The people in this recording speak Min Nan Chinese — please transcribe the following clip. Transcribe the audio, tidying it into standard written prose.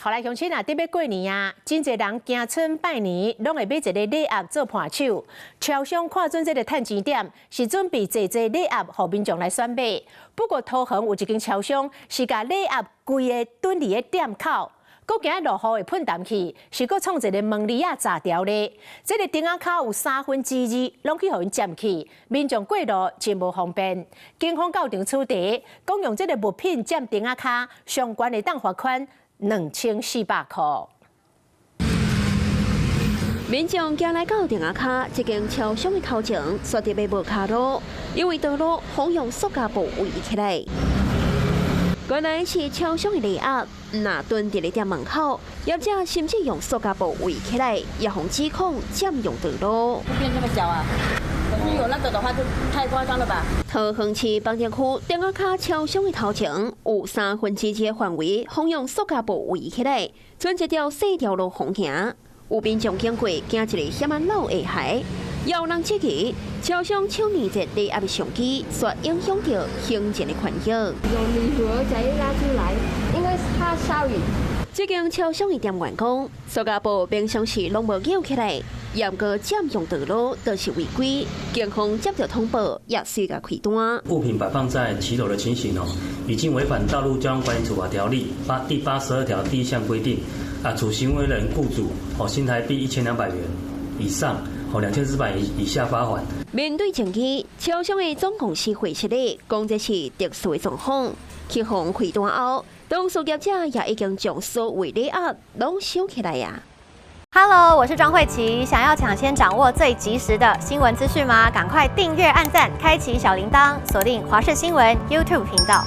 好來，鄉親啊，佇欲過年啊，真濟人行村拜年，攏會買一個禮盒做伴手。超商看準這个趁錢點，是準備濟濟禮盒，予民眾來選買。不過桃園有一間超商是共禮盒規个囤佇咧店口，閣驚落雨會噴澹去，是閣創一个門簾仔閘牢咧。這个燈仔跤有二三分攏去予𪜶佔去，民眾過路真無方便。警方到場處罰，講用這个物品佔燈仔跤，上懸會當罰款2400箍。民眾行來到燈仔跤，這間超商的頭前，煞特欲無跤路，因為道路予用塑膠布圍起來。原來是超商的禮盒，若囤佇咧店門口，業者甚至用塑膠布圍起來，也予指控佔用道路。變這麼小啊？可是有那個的話就太誇張了吧？桃園市板橋區燈仔跤超商的頭前，有二三分的範圍，予用塑膠布圍起來，賰一條細條路予行。有民眾經過，驚一个險仔落下海，也有人質疑超商搶年節禮盒的商機，煞影響著行人的權益。用禮盒仔拉出來，因為怕下雨。這間超商的店員講，塑膠布平常時攏無搝起來，毋過佔用道路就是違規。警方接到通報，也隨共開單。物品擺放在騎樓的情形哦，已經違反《道路交通管理處罰條例》第82條第一項規定。啊，處行為人雇主哦新台幣1200元以上哦2400以下罰款。面對爭議，超商的總公司回釋咧，講這是特殊的狀況，去予開單後，當事業者也已經將所有禮盒攏收起來啊。 Hello，我是莊慧琪，想要搶先掌握最及時的新聞資訊嗎？趕快訂閱、按讚、開啟小鈴鐺，鎖定華視新聞 YouTube 頻道。